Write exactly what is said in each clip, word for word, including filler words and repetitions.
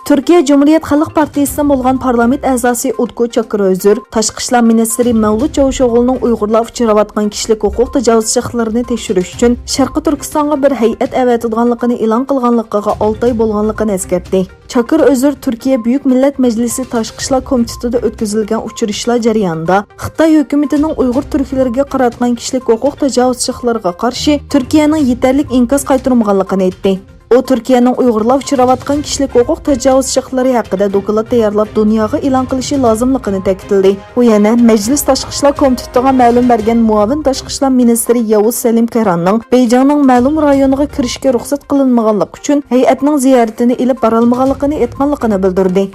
تۈركىيە جۇمھۇرىيەت خەلق پارتىيىسىدىن بولغان پارلامېنت ئەزاسى ئۇتكۇ چاكىر ئۆزۈر تاشقى ئىشلار مىنىستىرى مەۋلۇت چاۋۇشئوغلۇنىڭ ئۇيغۇرلار ئۇچراۋاتقان كىشىلىك ھوقۇق تاجاۋۇزچىلىقلىرىنى تەكشۈرۈش ئۈچۈن شەرقىي تۈركىستانغا بىر ھەيئەت ئەۋەتىدىغانلىقىنى ئېلان قىلغانلىقىغا ئالتە ئاي بولغانلىقىنى ئەسكەرتتى. چاكىر ئۆزۈر تۈركىيە بۈيۈك مىللەت مەجلىسى تاشقى ئىشلار كومىتېتىدا ئۆتكۈزۈلگەن ئۇچرىشىشلار جەريانىدا خىتاي ھۆكۈمىتىنىڭ ئۇيغۇر تۈركلىرىگە قاراتقان كىشىلىك ھوقۇق تاجاۋۇزچىلىقلىرىغا قارشى تۈركىيەنىڭ يېتەرلىك ئىنكاس قايتۇرمىغانلىقىنى ئېيتتى. ئۇ تۈركىيەنىڭ ئۇيغۇرلار ئۇچراۋاتقان كىشىلىك ھوقۇق تاجاۋۇزچىلىقلىرى ھەققىدە دوكلات تەييارلاپ، دۇنياغا ئېلان قىلىشى لازىملىقىنى تەكىتلىدى. ئۇ يەنە مەجلىس تاشقى ئىشلار كومىتېتىغا مەلۇم بەرگەن مۇئاۋىن تاشقى ئىشلار مىنىستىرى ياۋۇز سەلىم قىراننىڭ بېيجىڭنىڭ مەلۇم رايونىغا كىرىشكە رۇخسەت قىلىنمىغانلىقى ئۈچۈن ھەيئەتنىڭ زىيارىتىنى ئېلىپ بارالمىغانلىقىنى ئېيتقانلىقىنى بىلدۈردى.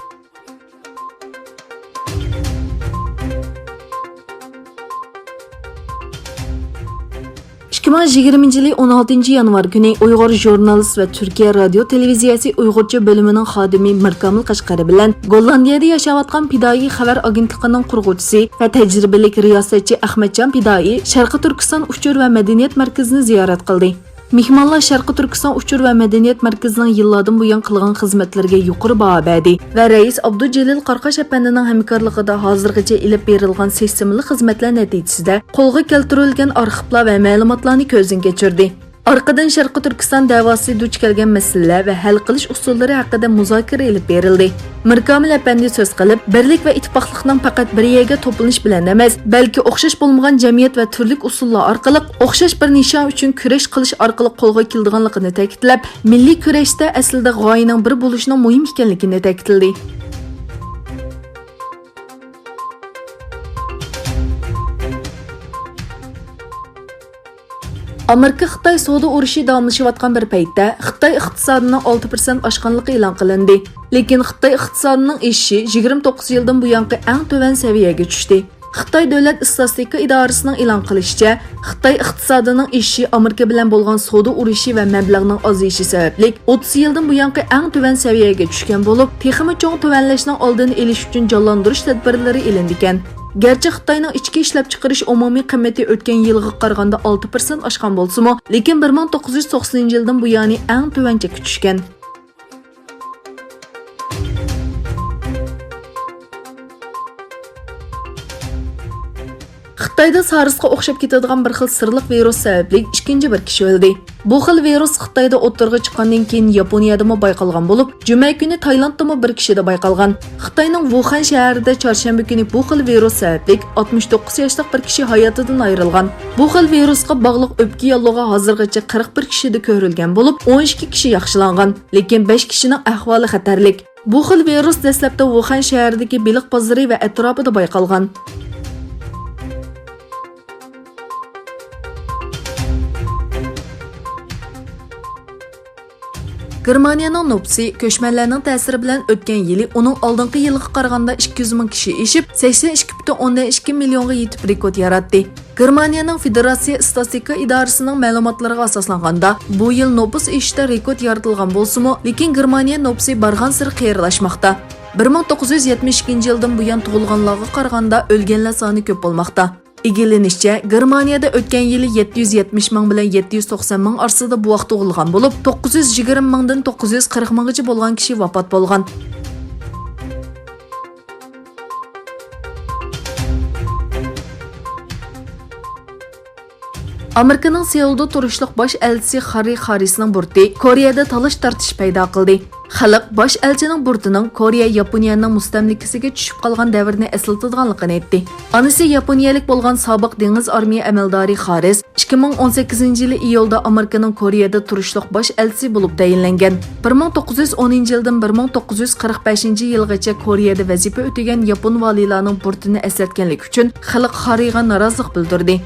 ئىككى مىڭ يىگىرمىنچى يىلى ئون ئالتىنچى يانۋار كۈنى ئۇيغۇر ژۇرنالىست ۋە تۈركىيە رادىيو تېلېۋىزىيەسى ئۇيغۇرچە بۆلۈمىنىڭ خادىمى مىركامىل قەشقەرى بىلەن گوللاندىيەدە ياشاۋاتقان پىدائىي خەۋەر ئاگېنتلىقىنىڭ قۇرغۇچىسى ۋە تەجرىبىلىك رىياسەتچى ئەخمەتجان پىدائىي شەرقىي تۈركىستان ئۇچۇر ۋە مەدەنىيەت مەركىزىنى زىيارەت قىلدى. مېھمانلار شەرقىي تۈركىستان ئۇچۇر ۋە مەدەنىيەت مەركىزىنىڭ يىللاردىن بۇيان قىلغان خىزمەتلىرىگە يۇقىرى باھا بەردى ۋە رەئىس ئابدۇجېلىل قاراقاش ئەپەندىنىڭ ھەمكارلىقىدا ھازىرغىچە ئېلىپ بېرىلغان سىستېمىلىق خىزمەتلەر نەتىجىسىدە قولغا كەلتۈرۈلگەن ئارخىپلار ۋە مەلۇماتلارنى كۆزدىن كەچۈردى. ئارقىدىن شەرقىي تۈركىستان دەۋاسى دۇچ كەلگەن مەسىلىلەر ۋە ھەل قىلىش ئۇسۇللىرى ھەققىدە مۇزاكىرە ئېلىپ بېرىلدى. مىركامىل ئەپەندى سۆز قىلىپ، بىرلىك ۋە ئىتتىپاقلىقنىڭ پەقەت بىر يەرگە توپلىنىش بىلەن ئەمەس، بەلكى ئوخشاش بولمىغان جەمئىيەت ۋە تۈرلۈك ئۇسۇللار ئارقىلىق ئوخشاش بىر نىشان ئۈچۈن كۈرەش قىلىش ئارقىلىق قولغا كېلىدىغانلىقىنى تەكىتلەپ، مىللىي كۈرەشتە ئەسلىدە غايىنىڭ بىر بولۇشنىڭ مۇھىم ئىكەنلىكىنى تەكىتلىدى. ئامېرىكا-خىتاي سودا ئۇرۇشى داۋاملىشىۋاتقان بىر پەيتتە، خىتاي ئىقتىسادىنىڭ ئالتە پىرسەنت ئاشقانلىقى ئېلان قىلىندى. لېكىن خىتاي ئىقتىسادىنىڭ ئېشىشى يىگىرمە توققۇز يىلدىن بۇيانقى ئەڭ تۆۋەن سەۋىيەگە چۈشتى. خىتاي دۆلەت ئىستاتىستىكا ئىدارىسىنىڭ ئېلان قىلىشىچە، خىتاي ئىقتىسادىنىڭ ئېشىشى ئامېرىكا بىلەن بولغان سودا ئۇرۇشى ۋە مەبلەغنىڭ ئازىيىشى سەۋەبلىك ئوتتۇز يىلدىن بۇيانقى ئەڭ تۆۋەن سەۋىيەگە چۈشكەن بولۇپ، تېخىمۇ چوڭ تۆۋەنلەشنىڭ ئالدىنى ئېلىش ئۈچۈن جانلاندۇرۇش تەدبىرلىرى ئېلىندىكەن. گەرچە خىتاينىڭ ئىچكى ئىشلەپچىقىرىش ئومۇمىي قىممىتى ئۆتكەن يىلغا قارىغاندا ئالتە پىرسەنت ئاشقان بولسىمۇ، لېكىن بىر مىڭ توققۇز يۈز توقسىنىنچى يىلدىن بۇيانى ئەڭ تۆۋەن چەككە چۈشكەن. خىتايدا سارسقا ئوخشاپ كېتىدىغان بىر خىل سىرلىق ۋىرۇس سەۋەبلىك ئىككىنچى بىر كىشى ئۆلدى. بۇ خىل ۋىرۇس خىتايدا ئوتتۇرىغا چىققاندىن كېيىن ياپونىيەدىمۇ بايقالغان بولۇپ، جۈمە كۈنى تايلاندتىمۇ بىر كىشىدە بايقالغان. خىتاينىڭ ۋۇخەن شەھىرىدە چارشەنبە كۈنى بۇ خىل ۋىرۇس سەۋەبلىك ئاتمىش توققۇز ياشلىق بىر كىشى ھاياتىدىن ئايرىلغان. بۇ خىل ۋىرۇسقا باغلىق ئۆپكە ياللۇغى ھازىرغىچە قىرىق بىر كىشىدە كۆرۈلگەن بولۇپ، ئون ئىككى كىشى ياخشىلانغان، لېكىن بەش كىشىنىڭ ئەھۋالى خەتەرلىك. بۇ خىل ۋىرۇس دەسلەپتە ۋۇخەن شەھىرىدىكى بېلىق بازىرى ۋە ئەتراپىدا بايقالغان. گېرمانىيەنىڭ نوپۇسى كۆچمەنلەرنىڭ تەسىرى بىلەن ئۆتكەن يىلى ئۇنىڭ ئالدىنقى يىلىغا قارىغاندا ئىككى يۈز مىڭ كىشى ئېشىپ، سەكسەن ئىككى پۈتۈن ئوندىن ئىككى مىليونغا يېتىپ، رېكورت ياراتتى. گېرمانىيەنىڭ فېدېراتسىيە ئىستاتىستىكا ئىدارىسىنىڭ مەلۇماتلىرىغا ئاساسلانغاندا، بۇ يىل نوپۇس ئېشىشتا رېكورت يارىتىلغان بولسىمۇ، لېكىن گېرمانىيە نوپۇسى بارغانسېرى قېرىلاشماقتا. بىر مىڭ توققۇز يۈز يەتمىش ئىككىنچى يىلدىن بۇيان تۇغۇلغانلارغا قارىغاندا ئۆلگەنلەر سانى كۆپ بولماقتا. ئىگىلىنىشىچە، گېرمانىيەدە ئۆتكەن يىلى يەتتە يۈز يەتمىش مىڭ بىلەن يەتتە يۈز توقسان مىڭ ئارىسىدا بوۋاق تۇغۇلغان بولۇپ، توققۇز يۈز يىگىرمە مىڭدىن توققۇز يۈز قىرىق مىڭغىچە بولغان كىشى ۋاپات بولغان. ئامېرىكىنىڭ سېئۇلدا تۇرۇشلۇق باش ئەلچىسى خاررى خاررىسنىڭ بۇرۇتى كورېيەدە تالاش-تارتىش پەيدا قىلدى. خەلق باش ئەلچىنىڭ بۇرۇتىنىڭ كورېيە ياپونىيەنىڭ مۇستەملىكىسىگە چۈشۈپ قالغان دەۋرنى ئەسلىتىدىغانلىقىنى ئېيتتى. ئانىسى ياپونىيەلىك بولغان سابىق دېڭىز ئارمىيە ئەمەلدارى خاررىس ئىككى مىڭ ئون سەككىزىنچى يىلى ئىيۇلدا ئامېرىكىنىڭ كورېيەدە تۇرۇشلۇق باش ئەلچىسى بولۇپ تەيىنلەنگەن. بىر مىڭ توققۇز يۈز ئونىنچى يىلدىن بىر مىڭ توققۇز يۈز قىرىق بەشىنچى يىلغىچە كورېيەدە ۋەزىپە ئۆتىگەن ياپون ۋالىيلارنىڭ بۇرۇتىنى ئەسلەتكەنلىكى ئۈچۈن خەلق خاررىغا نارازىلىق بىلدۈردى.